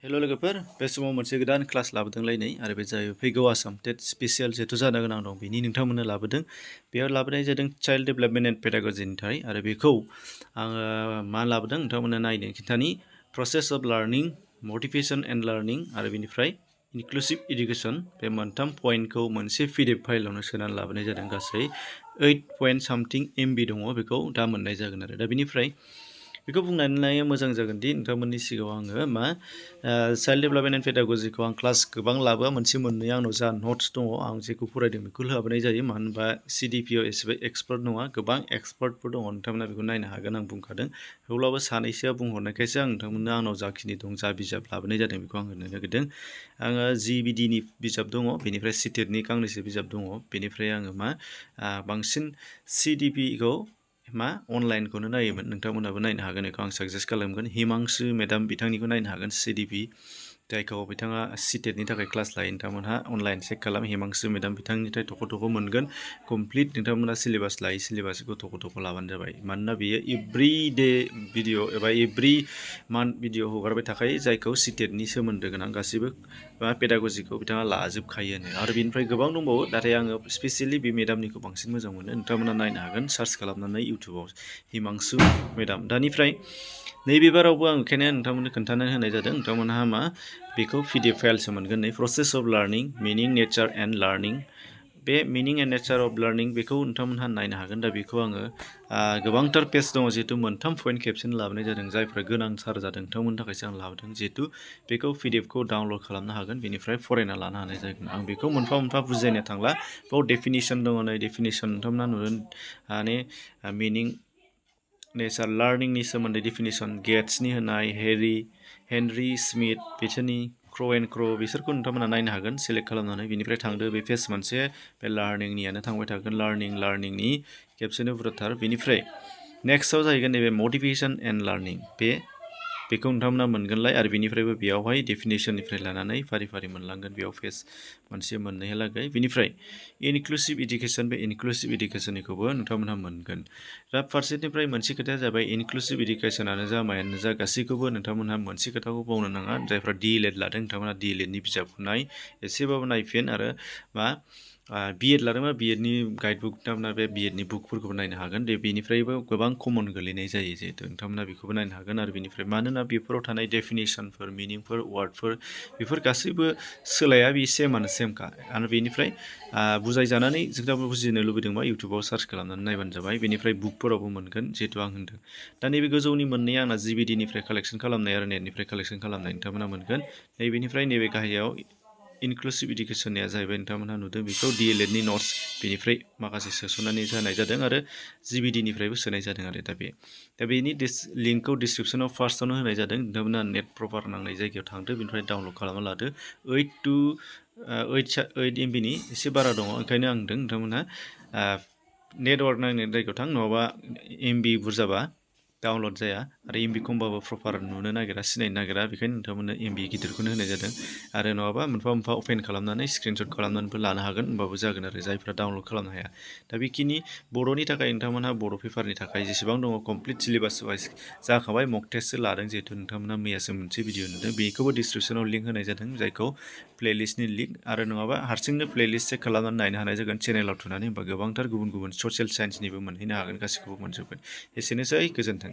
हेल' लोगोफोर बे समाव मोनसे गोदान क्लास लाबोदोंलाय आरो बे जाहैबाय फैगौ आसाम टेट स्पेसियेल जिहेथु जानो गोनां दं बेनि नोंथांमोननो लाबोदों बेयाव लाबोनाय जादों चाइल्ड डेभेलपमेन्ट एन्ड पेडागजिनि थाखाय आरो बेखौ आङो मा लाबोदों नोंथांमोननो नायनो खिन्थानि process of learning motivation and learning आरो बेनिफ्राय इनक्लुसिभ इडुकेसन बे मोनथाम पइन्टखौ मोनसे पिडिएफ फाइलावनो सोनानै लाबोनाय जादों गासै 8 समथिं MB दङ बेखौ दा मोननाय जागोन आरो दा बेनिफ्राय बेखौ बुंनानै लानाया मोजां जागोन दि नोंथांमोननि सिगाङाव आङो मा चाइल्ड डेभेलपमेन्ट एन्ड पेडागजिखौ आं क्लास गोबां लाबोआ मोनसे मोननै आंनाव जा नट्स दङ आं जेखौ फरायदों बेखौ लाबोनाय जायो मानो होनबा CDPआव एसेबां एक्सपार्ट नङा गोबां एक्सपार्टफोर दङ नोंथांमोना बेखौ नायनो हागोन आं बुंखादों थेवब्लाबो सानैसोआ बुंहरनायखायसो आं नोंथांमोननो आंनाव जाखिनि दं जा बिजाब लाबोनाय जादों बेखौ आं होनो नागिरदों आङो GBDनि बिजाब दङ बेनिफ्राय CTETनि गांनैसो बिजाब दङ बेनिफ्राय आङो मा बांसिन CDPखौ मा अनलाइनखौनो नायोमोन नोंथांमोनाबो नायनो हागोन बेखौ आं साजेस्ट खालामगोन हिमांशु मेडाम बिथांनिखौ नायनो हागोन CDP जायखौ बिथाङा CTETनि थाखाय क्लास लायो नोंथांमोनहा अनलाइन चेक खालाम हिमांशु मेडाम बिथांनिफ्राय थख' मोनगोन कमप्लिट नोंथांमोना सिलेबास लायो सिलेबासखौ थख' लाबानो जाबाय मानोना बेयो एभ्रि डे भिडिअ एबा एभ्रि मान्थ भिडिअ हगारबाय थाखायो जायखौ CTETनि सोमोन्दो गोनां गासैबो बा पेडागजिखौ बिथाङा लाजोबखायोआनो आरो बेनिफ्राय गोबां दंबावो नाथाय आङो स्पेसियेलि बे मेडामनिखौ बांसिन मोजां मोनो नोंथांमोना नायनो हागोन सार्च खालामनानै इउटुबाव हिमांशु मेडाम दानिफ्राय नैबे बारावबो आं ओंखायनो नोंथांमोननो खोन्थानानै होनाय जादों नोंथांमोनहा मा बेखौ PDF फाइलसो मोनगोन नै process of learning meaning nature and learning बे मिनिं एन्ड नेचार अफ लार्निं बेखौ नोंथांमोनहा नायनो हागोन दा बेखौ आङो गोबांथार पेज दङ जिहेतु मोनथाम पइन्ट खेबसेनो लाबोनाय जादों जायफ्रा गोनांथार जादों नोंथांमोननि थाखायसो आं लाबोदों जिहेतु बेखौ PDFखौ डाउनलड खालामनो हागोन बेनिफ्राय फरायना लानो हानाय जागोन आं बेखौ मोनफा मोनफा बुजायनो थांला बेयाव डेफिनिसन दङ नै डेफिनिसन नोंथांमोना नुगोन माने मिनिं नेचार लार्निंनि सोमोन्दै डेफिनिसन गेट्सनि होनाय हेनरि स्मिथ बिसोरनि क्र' बिसोरखौ नोंथांमोना नायनो हागोन सेलेक्ट खालामनानै बेनिफ्राय थांदो बे पेज मोनसे बे लार्निंनियानो थांबाय थागोन लार्निंनि खेबसेनो बुरजाथार बेनिफ्राय नेक्स्टआव जाहैगोन नैबे मटिभेशन एन्ड लार्निं बेखौ नोंथांमोना मोनगोनलाय आरो बेनिफ्रायबो बेयावहाय डेफिनेसननिफ्राय लानानै फारि फारि मोनलांगोन बेयाव पेज मोनसे मोननैहालागै बेनिफ्राय इनक्लुसिभ इडुकेसन बे इनक्लुसिभ इडुकेसननिखौबो नोंथांमोनहा मोनगोन दा फारसेनिफ्राय मोनसे खोथाया जाबाय इनक्लुसिभ इडुकेसनानो जा मायानो जा गासैखौबो नोंथांमोनहा मोनसे खोथाखौ बावनो नाङा जायफ्रा DLED लादों नोंथांमोनहा DLEDनि बिजाबखौ एसेबाबो नायफिन आरो मा BEd लादोंबा BEdनि गाइडबुक नोंथांमोना बे BEdनि बुकफोरखौबो नायनो हागोन दे बेनिफ्रायबो गोबां कमन गोलैनाय जायो जिहेतु नोंथांमोना बेखौबो नायनो हागोन आरो बेनिफ्राय मानोना बेफोराव थानाय डेफिनेसनफोर मिनिंफोर वार्डफोर बेफोर गासैबो सोलाया बे सेमखा आरो बेनिफ्राय बुजायजानानै जोंनाबो बुजिनो लुबैदोंबा इउटुबाव सार्च खालामनानै नायबानो जाबाय बेनिफ्राय बुकफोरावबो मोनगोन जिहेतु आं होनदों दा नैबे गोजौनि मोननैया आंना GBDनिफ्राय कालेक्सन खालामनाय आरो नेटनिफ्राय कालेक्सन खालामनाय नोंथांमोना मोनगोन नैबेनिफ्राय नैबे गाहायाव इनक्लुसिभ इडुकेसननिया जाहैबाय नोंथांमोनहा नुदों बेखौ DLEDनि नट्स बेनिफ्राय माखासे सोसननानै होनाय जादों आरो GBDनिफ्रायबो सोनाय जादों आरो दा बेनि लिंकखौ डिसक्रिपसनाव फार्स्टआवनो होनाय जादों नोंथांमोना नेट प्रपार नांनाय जायगायाव थांदो बेनिफ्राय डाउनलड खालामना लादो 8 MBनि एसे बारा दङ ओंखायनो आं होनदों नोंथांमोनहा नेटवार्क नांनाय जायगायाव थां नङाबा MB बुरजाबा डाउनलड जाया आरो MB खमबाबो प्रपार नुनो नागिरा सिनायनो नागिरा बेखायनो नोंथांमोननो MB गिदिरखौनो होनाय जादों आरो नङाबा मोनफा मोनफा अपेन खालामनानै स्क्रिनशट खालामनानैबो लानो हागोन होमबाबो जागोन आरो जायफ्रा डाउनलड खालामनो हाया दा बेखिनि बर'नि थाखाय नोंथांमोनहा बर' पेपारनि थाखाय जेसेबां दङ कमप्लिट सिलेबास वाइज जाखाबाय मक टेस्टसो लादों जिहेतु नोंथांमोनहा मैयासो मोनसे भिडिअ नुदों बेखौबो डिसक्रिपसनाव लिंक होनाय जादों जायखौ प्लेलिस्टनि लिंक आरो नङाबा हारसिंनो प्लेलिस्ट चेक खालामनानै नायनो हानाय जागोन चेनेलाव थुनानै होमबा गोबांथार गुबुन ससियेल साइन्सनिबो मोनहैनो हागोन गासैखौबो मोनजोबगोन एसेनोसै गोजोन्थों